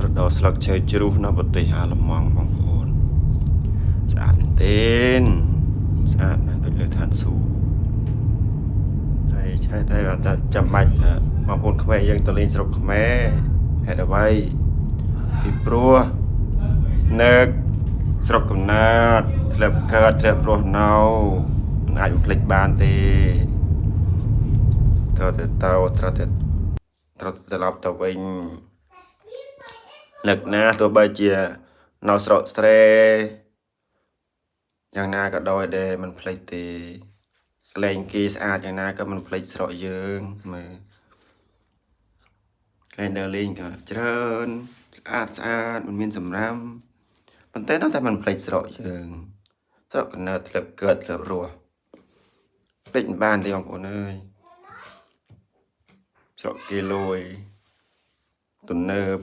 រដូវស្លឹកឈើជ្រុះនៅប្រទេសអាល្លឺម៉ង់បងប្អូនស្អាតមែនទែនស្អាតណាស់ដូចលើឋានសួគ៌ហើយឆែតែតែចាំបាច់បងប្អូនខ្មែរយើងទៅលេងស្រុកខ្មែរហេតុអ្វីពីព្រោះនឹកស្រុកកំណើតធ្លាប់កើតធ្លាប់រស់នៅមិនអាចបំភ្លេចបានទេត្រូវតែទៅត្រូវតែត្រូវតែត្រឡប់ទៅវិញ នឹកណាទោះបីជានៅស្រុកស្រែយ៉ាងណាក៏ដោយដែរមិនភ្លេចទេកលែងគេស្អាតយ៉ាងណាក៏មិនភ្លេចស្រុកយើងមើលកលែងដើរលេងក៏ច្រើនស្អាតស្អាតមិនមានសម្រាមប៉ុន្តែនៅតែមិនភ្លេចស្រុកយើងស្រុកកំណើតធ្លាប់កើតធ្លាប់រស់ភ្លេចមិនបានទេបងប្អូនអើយស្រុកគេលួយទំនើប